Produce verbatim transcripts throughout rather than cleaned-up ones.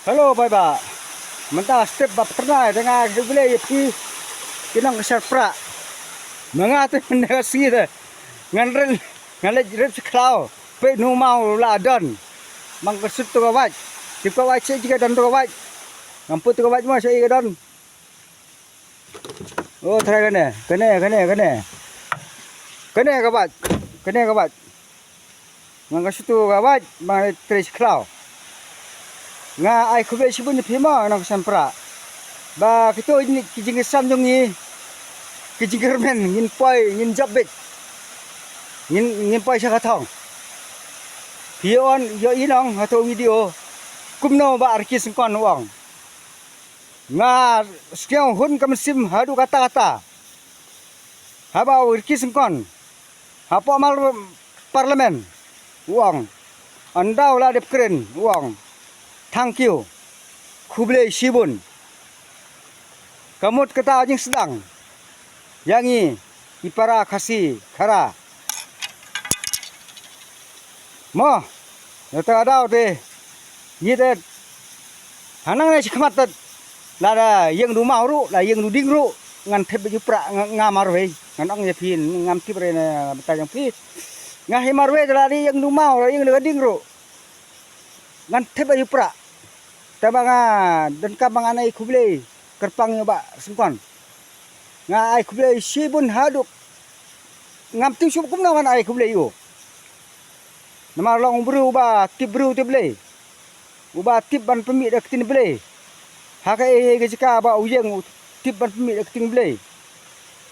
Hello bhai bah. Mynta step ba pyrnai te nga khublei ïa phi ki nongkyrshan pra. Ma nga te mynne ka sngi te ngan rel, ngan leit rep sha khlaw. Peit nu maw la don. Mang ka sut tu ka wait. Tip ka wait sha ji ka don tu ka wait. Ngam put tu ka wait mo sha ji ka don. Oh, trai kane, kane, kane, kane. Kane ka wait, kane ka wait. Ngan ka sut tu ka wait, mang trei sha khlaw. Nga ai khublei shibun ïa phi mo nongkyrshan pra. Ba kito ki jingkyrshan jong ngi, ki jingkyrmen, ngin poi, ngin jop beit. Ngin, ngin poi sha ka thong. Phi ïoh, ïohi nong ha to video. Kumno Bah Ricky Syngkon u ong. Nga sngew hun ka mynsiem haduh katta katta. Haba u Ricky Syngkon hapoh mar parliament u ong, ynda u la dep kren u ong, thank you, khublei shibun. Ka mut kata jingsdang ïa ngi ki para Khasi Khara. Mo, ïa ta daw te, ngi te hanang ne shi khmat te, lada ïeng du maw ruh, la ïeng du ding ruh, ngan thep beit u pra. Nga, nga marwei, ngan ong ïa phi, ngam tip re na bynta jong phi. Nga hi marwei te lada ïeng du maw, la ïeng du ding ruh, ngan thep beit u pra. Te ba nga donkam ba ngan ai khublei kyrpang ïa u Bah Syngkon. Nga ai khublei shibun haduh ngam tip shuh kumno ngan ai khublei ïa u. Namar long u briew uba tip briew tip Blei, uba tip ban pynmih da ka ktien Blei. Ha kaei kaei ka jaka ba u ïeng u tip ban pynmih da ka ktien Blei.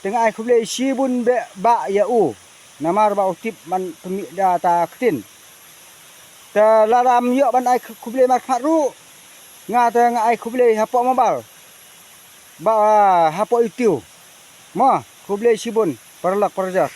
Te nga ai khublei shibun bha ïa u. Namar ba u tip ban pynmih da ta ka ktien. Te lada ym ïoh ban ai khublei markhmat ruh, nga te nga ai khublei hapoh mobile, ba hapoh YouTube. Mo, khublei shibun paralok parajor.